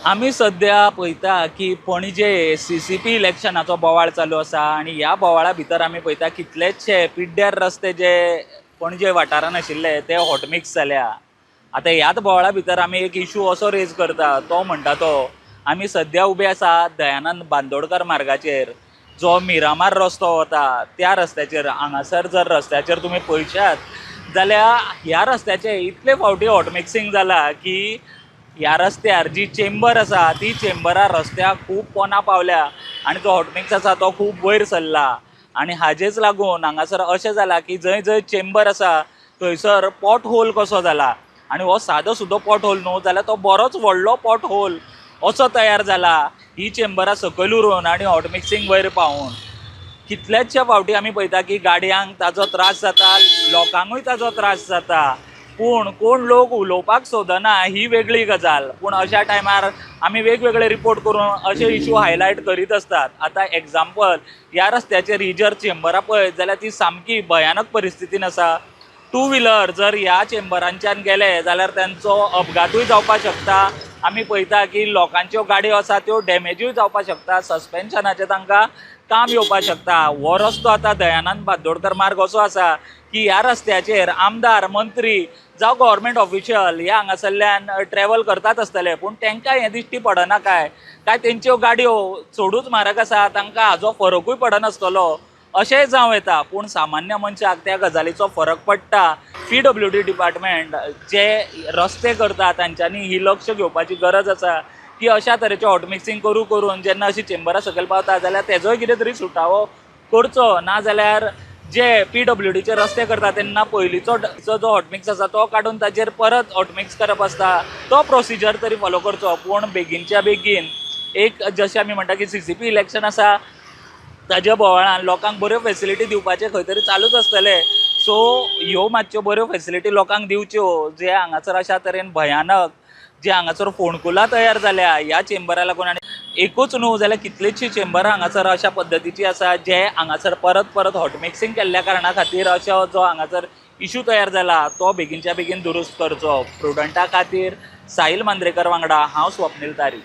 आमी सद्या पळयता की पणजे सीसीपी इलेक्शनाचो बोवाळ चालू आसा आनी ह्या बोवाळा भितर आमी पळयता कितलेशे पिड्ड्यार रस्ते जे पणजे वाठारान आशिल्ले ते हॉटमिक्स जाल्या. आतां ह्याच बोवाळा भितर आमी एक इशू असो रेज करता, तो म्हणटा तो आमी सद्या उबे आसा दयानंद बांदोडकर मार्गाचेर, जो मिरामार रस्तो वता त्या रस्त्याचेर. हांगासर जर रस्त्याचेर तुमी पळयशात जाल्यार ह्या रस्त्याचेर इतले फावटी हॉटमिक्सिंग जाला की ह्या रस्त्यार जी चेंबर आसा ती चेंबरा रस्त्याक खूब पोंदा पावल्या आनी जो हॉटमिक्स आसा तो खूब वयर सरला. आनी हाजेच लागून हांगासर अशें जालां की जंय जंय चेंबर आसा थंयसर पॉट होल कसो जाला आनी हो सादो सुद्दां पॉट होल न्हू जाल्यार तो बरोच व्हडलो पॉट होल असो तयार जाला ही चेंबरां सकयल उरून आनी हॉटमिक्सिंग वयर पावून. कितल्याचशे फावटी आमी पळयता की गाडयांक ताजो त्रास जाता, लोकांकूय ताजो त्रास जाता, पूण कोण लोक उलोवपाक सोदना ही वेगळी गजाल. पूण अशा टायमार आमी वेगवेगळे रिपोर्ट करून अशे इशू हायलायट करीत आसतात. आतां एग्जाम्पल, ह्या रस्त्याचेर ही जर चेंबरां पळयत जाल्यार ती सामकी भयानक परिस्थितीन आसा. टू व्हिलर जर ह्या चेंबरांच्यान गेले जाल्यार तेंचो अपघातूय जावपाक शकता. आमी पळयता की लोकांच्यो गाडयो आसा त्यो डॅमेजूय जावपाक शकता, सस्पेन्शनाचें तांकां काम येवपाक शकता. हो रस्तो आतां दयानंद बांदोडकर मार्ग असो आसा की ह्या रस्त्याचेर आमदार, मंत्री जावं गव्हर्मेंट ऑफिशियल ह्या हांगासरल्यान ट्रॅवल करतात आसतले, पूण तांकां हें दिश्टी पडना काय काय तेंच्यो गाडयो चडूच म्हारग आसा, तांकां हाजो फरकूय पडनासतलो अशेंय जावं येता. पूण सामान्य मनशाक त्या गजालीचो फरक पडटा. पीडब्ल्यूडी डिपार्टमेंट जे रस्ते करता तांच्यांनी ही लक्ष घेवपाची गरज आसा की अशा तरेचें हॉटमिक्सिंग करू करून जेन्ना अशी चेंबरां सकयल पावता जाल्यार तेजोय कितें तरी सुटावो करचो. ना जाल्यार जे पीडब्ल्यूडीचे रस्ते करता तेन्ना पयलींचो जो हॉटमिक्स आसा तो काडून ताजेर परत हॉटमिक्स करप आसता, तो प्रोसिजर तरी फॉलो करचो. पूण बेगीनच्या बेगीन एक जशें आमी म्हणटा की सीसीपी इलेक्शन आसा ताज्या बोवाळान लोकांक बऱ्यो फेसिलिटी दिवपाचें खंय तरी चालूच आसतलें. सो ह्यो मातश्यो बऱ्यो फेसिलिटी लोकांक दिवच्यो जे हांगासर अशा तरेन भयानक जे हांगासर फोंडकुलां तयार जाल्या ह्या चेंबरा लागून. आनी एकूच न्हू जाल्यार कितलींशीं चेंबरां हांगासर अशा पद्दतीची आसा जे हांगासर परत परत हॉटमिक्सिंग केल्ल्या कारणा खातीर अशो जो हांगासर इशू तयार जाला तो बेगीनच्या बेगीन दुरुस्त करचो. प्रुडंटा खातीर साहील मांद्रेकर वांगडा हांव स्वप्नील तारी.